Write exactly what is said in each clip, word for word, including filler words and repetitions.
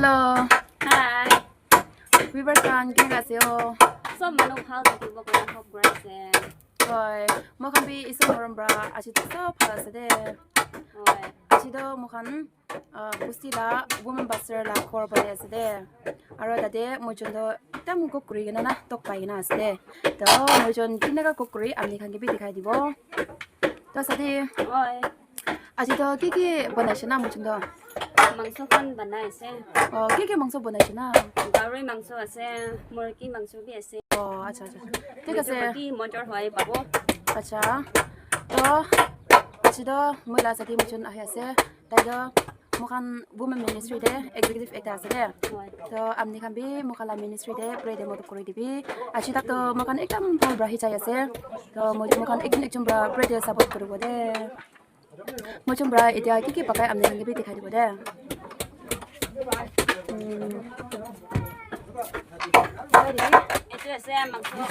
Hello. Hi. Viewers khan, kene ase o? Sob manu bhal thakibo koina hope kuri ase. Hoi. Moi khan bi Isor morom pra aji toh sob bhal ase de. Hoi. Aji toh moi khan, ah, Busti la women pastor la ghor banai ase de. Aro tate moi jun toh ekdam cook kuri kena na tok pai kena ase de. Toh moi jun kinaka cook kuri apni khan ke bi dikhai dibo. Toh sade. Hoi. Aji toh ki ki banaishe na moi jun toh? Mangso khan banai ase. Oh, ki ki mangso banaishe na? Gauri mangso ase, murgi mangso bi ase. Oh, acha acha. Thik ase. Baki motor hoi pabo. Acha. Toh aji toh moi la sadi moi jun ahi ase. Tai toh moi khan women ministry te executive ekta ase de. Hoi. Toh apni khan bi moi khan la ministry te pray te modot kuri dibi. Aji tak toh moi khan ekdam bhal pra hi jai ase. Toh moi moi khan ekjun ekjun pra pray te support kuribo de. Moi jun pra etia ki ki pakai apni khan ke bi dikhai dibo de. Hmm. Etu ase mangso.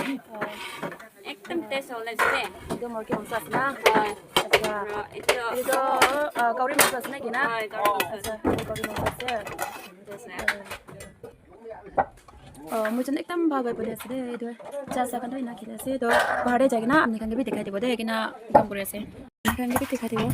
Ekdam taste hole ase. Etu murgi mangso ase na? Hoi. Acha. Aro etu. Etu toh, ah, gauri mangso ase na ki na? Hoi, gauri mangso ase. Acha, gauri mangso ase. Etu ase. Oh, moi jun ekdam bhal para bole ase de, etu cha sa khan toh ena kheli ase, toh bahar te jai kena apni khan ke bi dikhai dibo de, kena kam kuri ase. Apni khan ke bi dikhai dibo.